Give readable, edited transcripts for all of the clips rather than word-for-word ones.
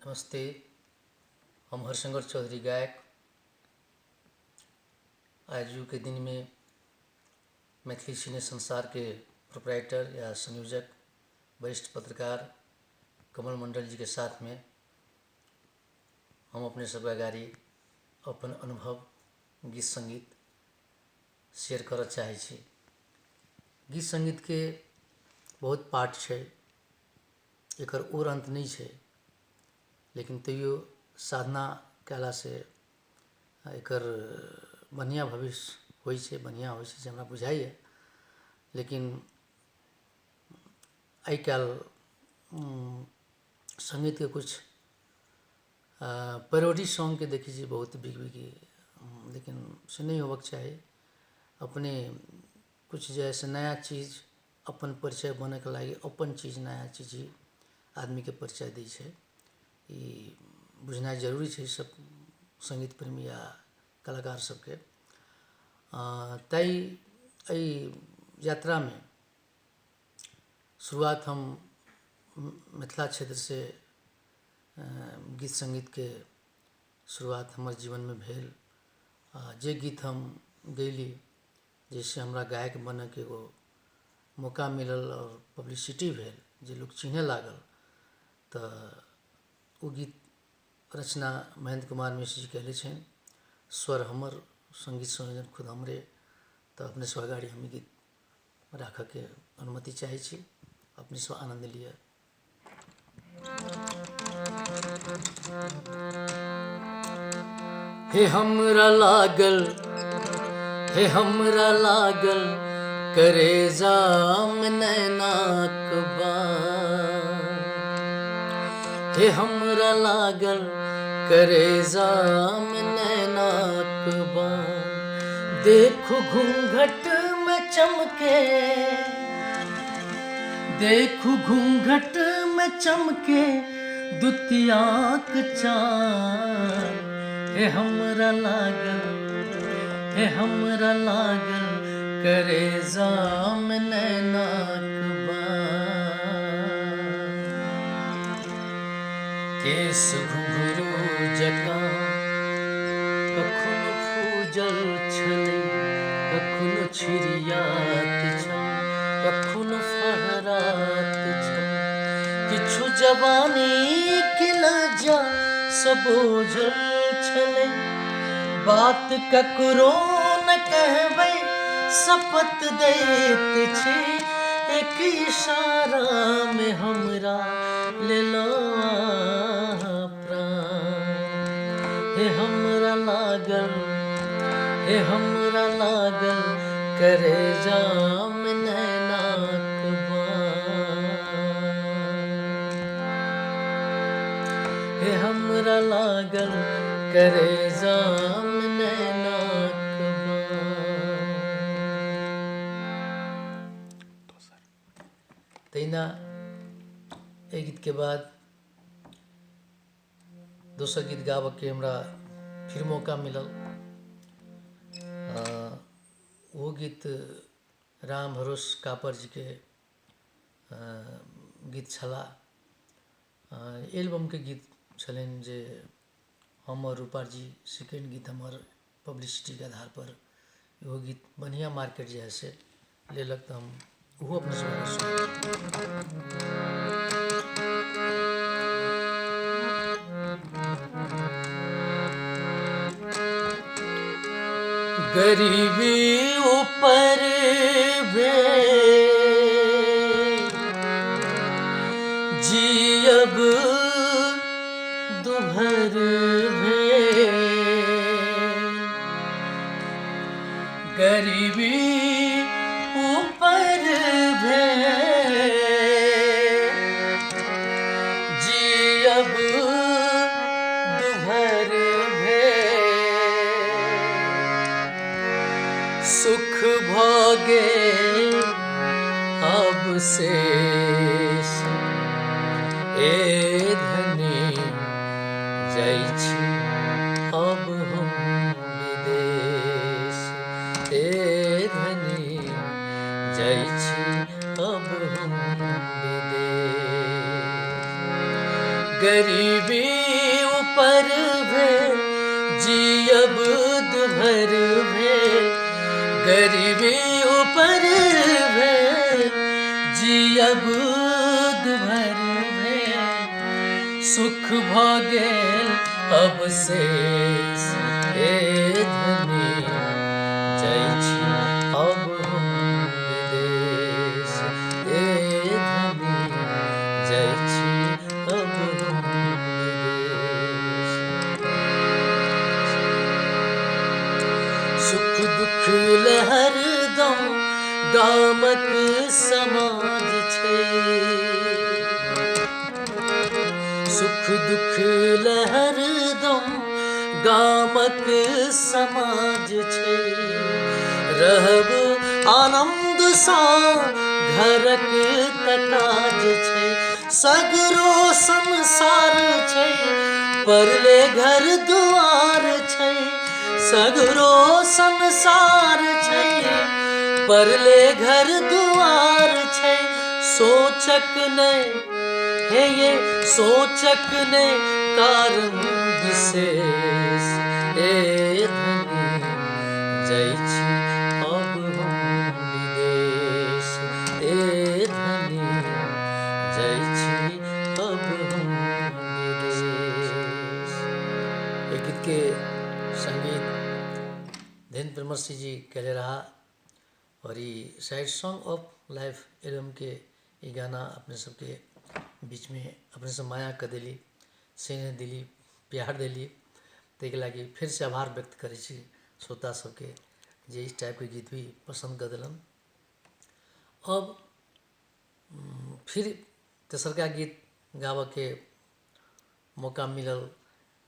नमस्ते। हम हरिशंकर चौधरी गायक आजुके दिनमे मैथिली सिने संसारके प्रोपराइटर या संयोजक वरिष्ठ पत्रकार कमल मण्डल जीके साथमे हम अपने सबके अगाडि अपन अनुभव गीत सङ्गीत शेयर करऽ चाहै छी। गीत सङ्गीतके बहुत पार्ट छै, एकर ओर अन्त नहि छै, लेकिन तैयो साधना कयलासँ एकर बढ़िआँ भविष्य होइ छै, बढ़िआँ होइ छै से हमरा बुझाइए। लेकिन आइ काल्हि सङ्गीतके किछु पैरोडी सॉन्गके देखै छियै बहुत बिग बिग, लेकिन से नहि होबऽके चाही। अपने किछु जे हइ से नया चीज अपन परिचय बनैके लागि अपन चीज नया चीज ही आदमीके परिचय दै छै। ई बुझनाइ जरूरी छै सब सङ्गीत प्रेमी या कलाकार सबके। तैँ एहि यात्रामे शुरुआत हम मिथिला क्षेत्रसँ गीत सङ्गीतके शुरुआत हमर जीवनमे भेल। जे गीत हम गयली जाहिसँ हमरा गायक बनयके एगो मौका मिलल आओर पब्लिसिटी भेल, जे लोक चिन्हय लागल, तऽ ओ गीत रचना महेन्द्र कुमार मिश्र जी कयने छनि, स्वर हमर, सङ्गीत संयोजन खुद हमरे। तऽ अपने सब अगाड़ी हम ई गीत राखऽके अनुमति चाहै छी। अपने सब आनन्द लिअ। हे हमरा लागल, हे हमरा लागल करेजामे नैनाक बाण, हे हमरा लागल करेजामे नैनाक बाण, देखू घूंघटमे चमके, देखू घूंघटमे चमके दुतियाक चान, हे हमरा लागल, हे हमरा लागल करेजामे नैनाक बाण। केश घुंघरू जकाँ कखनो फूजल छलै, कखनो छिड़ियात छल, कखनो फहरात छल, किछु जवानीके लज्जा सँ बोझल छलै, बात ककरो न कहबै शपथ दैत छी, एक इशारामे हमरा लेलहुँ अहाँ प्राण, हे हमरा लागल, हे हमरा लागल करेजामे नैनाक बाण, हे हमरा लागल करेजामे नैनाक बाण। तहिना एहि गीतके बाद दोसर गीत गाबऽके हमरा फिर मौका मिलल। ओहो गीत राम भरोस कापर जीके गीत छलाह। एल्बमके गीत छलनि जे हम आओर रूपा जी सेकेंड गीत हमर पब्लिसिटीके आधारपर इहो गीत बढ़िआँ मार्केट जे हइ से लेलक, तऽ हम ओहो अपने सबके सुनेबै। गरीबी ऊपर भेल जियब दुभर भेल, गरीबी ऊपर भेल जियब दुभर भेल, सुख भऽ गेल अब शेष, ए धनी जाइ छी अब हम विदेश, ए धनी जाइ छी अब हम विदेश। गरीबी ऊपर भेल जियब दुभर भेल, गरीबी ऊपर भेल जियब दुभर भेल, सुख भऽ गेल अवशेष हे धनी जाइ छी अब हम विदेश, हे धनी जाइ छी अब हम विदेश। सुख दुख ले हरदम गामक समाज छै, सुख दुख ले हरदम गामक समाज छै, रहब आनन्दसँ घरक तऽ काज छै, सगरो संसार छै परले घर दुआर छै, सगरो संसार छै परले घर दुआर छै, सोचक नहि हे ये सोचक नहि कारण विशेष, हे धनी जाइ छी अब हम विदेश, हे धनी जाइ छी अब हम विदेश। एहि गीतके संगीत धीरेन्द्र प्रेमर्षि जी कयले रहा और ई सैड सॉन्ग ऑफ लाइफ एल्बमके ई गाना अपने सबके बीचमे अपने सब माया कऽ देली, स्नेह देली, प्यार देली, ताहिके लागि फेरसँ आभार व्यक्त करै छी श्रोता सबके जे इस टाइपके गीत भी पसन्द कऽ देलन। अब फिर तेसरका गीत गाबऽके मौका मिलल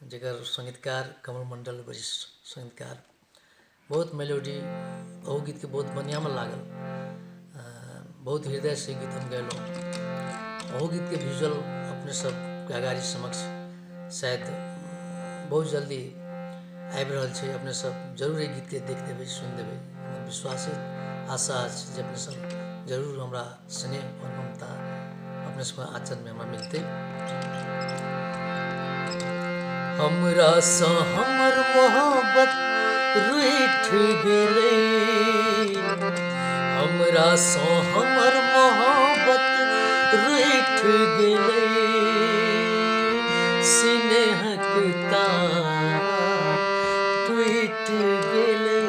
जकर संगीतकार कमल मंडल वरिष्ठ संगीतकार, बहुत मेलोडी ओहू गीतके बहुत बढ़िआँमे लागल, बहुत हृदयसँ गीत हम गयलहुँ। ओहू गीतके विजुअल अपने सबके अगाडि समक्ष शायद बहुत जल्दी आबि रहल छै, अपने सब जरूर एहि गीतके देख देबै, सुनि देबै, हमर विश्वास अछि, आशा अछि जे अपने सब जरूर हमरा स्नेह और ममता अपने सबके आचरणमे हमरा मिलतै। हमरासँ हमर मोहब्बत रूठि गेलै, हमरासँ हमर मोहब्बत रूठि गेलै, स्नेहक तार टूटि गेलै,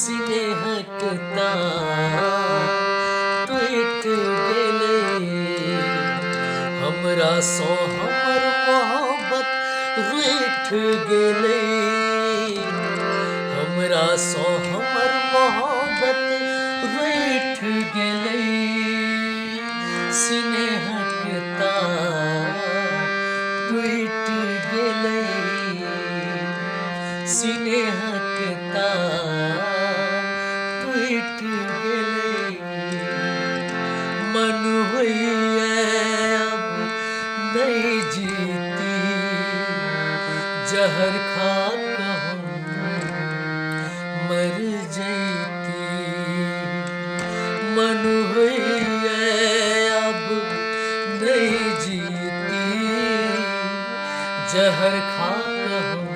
स्नेहक तार टूटि गेलै, हमरासँ हमर मोहब्बत रूठि गेलै, हमरासँ हमर मोहब्बत रूठि गेलै, स्नेहक तार टूटि गेलै, स्नेहक तार टूटि गेलै, मन होइए अब नहि जीती, जहर खा कऽ हम मर जैती, मन होइए अब नहि जीती, जहर खा कऽ हम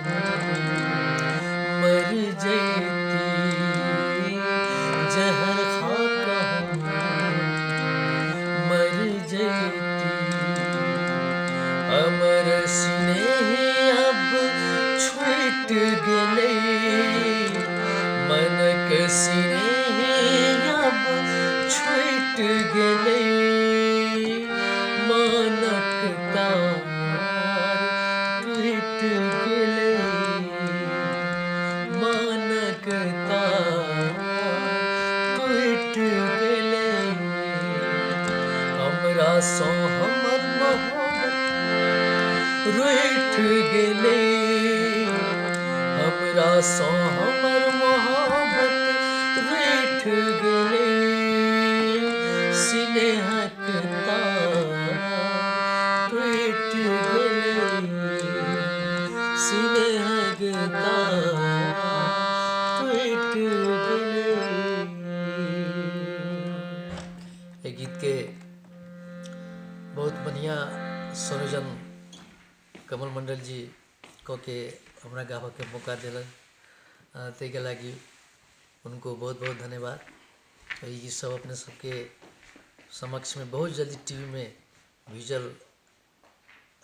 मर जैती, जहर खा कऽ हम मर जैती, हमर स्नेह अब छूटि गेलै, मनक स्नेह अब छूटि गेलै, मनक तार टूटि गेलै, मनक तार टूटि गेलै, हमरासँ हमर मोहब्बत रूठि गेलै, हमरासँ हमर मोहब्बत रूठि गेलै, स्नेहक तार टूटि गेलै, स्नेहक तार टूटि गेलै। एहि गीतके बहुत बढ़िआँ प्रवचन कमल मण्डल जी कऽ के हमरा गाबऽके मौका देलनि, ताहिके लागि हुनको बहुत बहुत धन्यवाद। ई गीत सब अपने सबके समक्षमे बहुत जल्दी टीवीमे विजुअल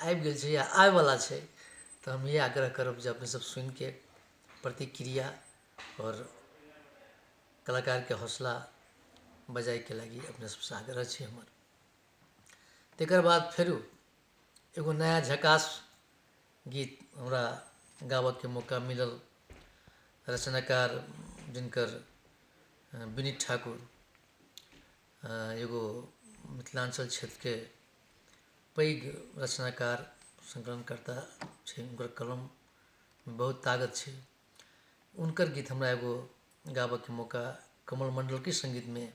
आबि गेल छै या आबैवला छै। तऽ हम इएह आग्रह करब जे अपने सब सुनिके प्रतिक्रिया आओर कलाकारके हौसला बजायके लागि अपने सबसँ आग्रह छै हमर। तकर बाद फेरो एगो नया झकास गीत हमरा गाबऽके मौका मिलल। रचनाकार जिनकर विनीत ठाकुर, एगो मिथिलाञ्चल क्षेत्रके पैघ रचनाकार संकलनकर्ता छै, हुनकर कलममे बहुत ताकत छै। हुनकर गीत हमरा एगो गाबऽके मौका कमल मण्डलके सङ्गीतमे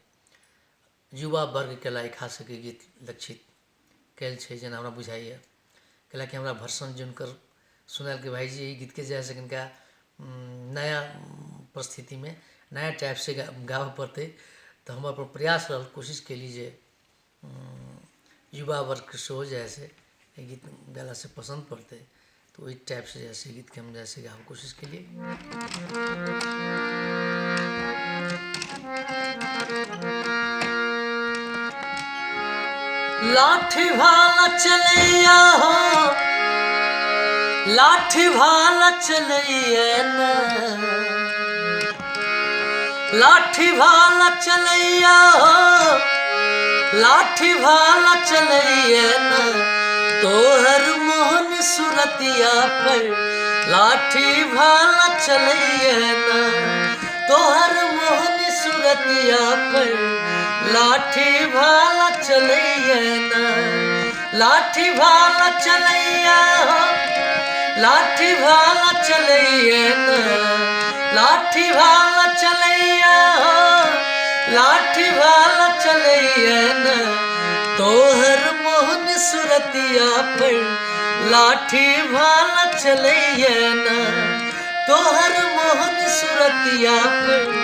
युवा वर्गके लागि खास कऽ गीत लक्षित कयल छै जेना हमरा बुझाइए। कैलाकि हमरा भर्सन जे हुनकर सुनायल कि भाइजी ई गीतके जे है से कनिका नया परिस्थितिमे नया टाइपसँ गाबऽ पड़तै, तऽ हम अपन प्रयास रहल कोशिश केली जे युवा वर्गके सेहो जे है से ई गीत गेलासँ पसन्द पड़तै। तऽ ओहि टाइपसँ जे है से गीतके हम जे है से गाबऽके कोशिश केलियै। लाठी भाला चलैया हो, लाठी भाला चलैया ना, लाठी भाला चलैया हो, लाठी भाला चलैया ना, तोहर मोहन सुरतिया पर लाठी भाला चलैया ना, तोहर मोहन सुरतिया पर लाठी भाला चलैया ना, लाठी भाला चलैया हो, लाठी भाला चलैया ना, लाठी भाला चलैया हो, लाठी भाला चलैया ना, तोहर मोहन सुरतिया पर लाठी भाला चलैया ना, तोहर मोहन सुरतिया पर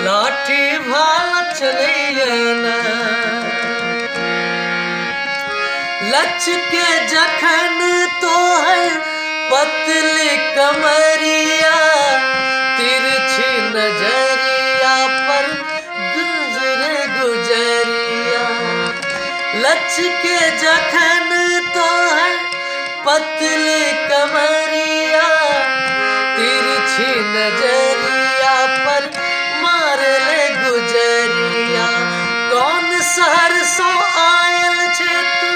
लाठी भाला चलैया ना। लचके जखन तोहर पतली कमरिया, तिरछी नजरिया पर गुजरे गुजरिया, लचके जखन तोहर पतली कमरिया, तिरछी नजरिया पर मारले गुजरिया, कौन शहर सो आयल छे तू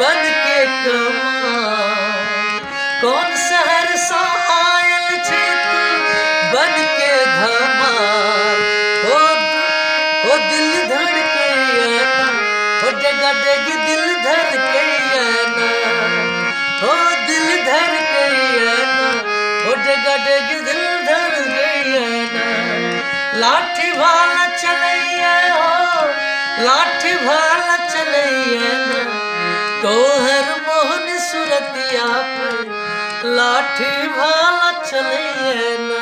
बन के कमाल, कौन शहर सो आयल छे तू बन के धमाल, हो दिल धड़के ना, हो डेगा डेग दिल धड़के ना, हो दिल धड़के ना, हो डेगा डेग दिल धड़के ना, लाठी भाला चलैया हो, लाठी भाला चलैया ना, तोहर मोहन सुरतिया पर लाठी भाला चलैया ना।